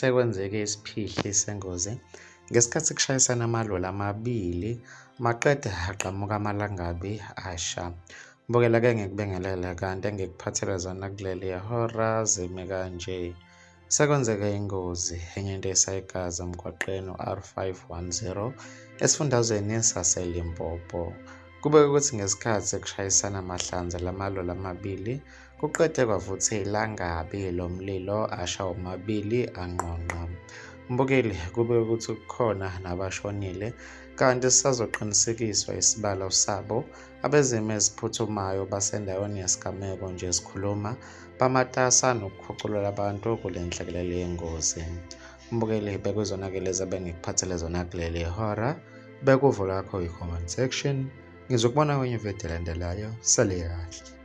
Sekwenzeke isiphihli sengozi ngesikhathi kushayisana amaloli amabili maqede aqhamuka amalangabi asha. Mbukela-ke ngikubingelele kanti engikuphathele zona kuleli hora zimi kanje. Sekwenzeke ingozi enye into esayigazi emgwaqeni u-R510 esifundazweni saseLimpopo. Kubeke ukuthi ngesikhathi kushayisana amahlanze lamaloli amabili Kuqede kwavutha ilangabi lomlilo asha womabili angqongqa. Mbukeli, kube ukuthi kukhona nabashonile kanti sisazoqinisekiswa isibalo sabo. Abezimo eziphuthumayo basendaweni yesigameko nje sikhuluma bamatasa nokukhuculula abantu kule nhlekelele yengozi. Mbukeli, bekuzona-ke lezi ebengikuphathele zona kuleli hora. Bekuvo lakho i-comment section. Ngizokubona kwenye ividiyo elandelayo. Sale kahle.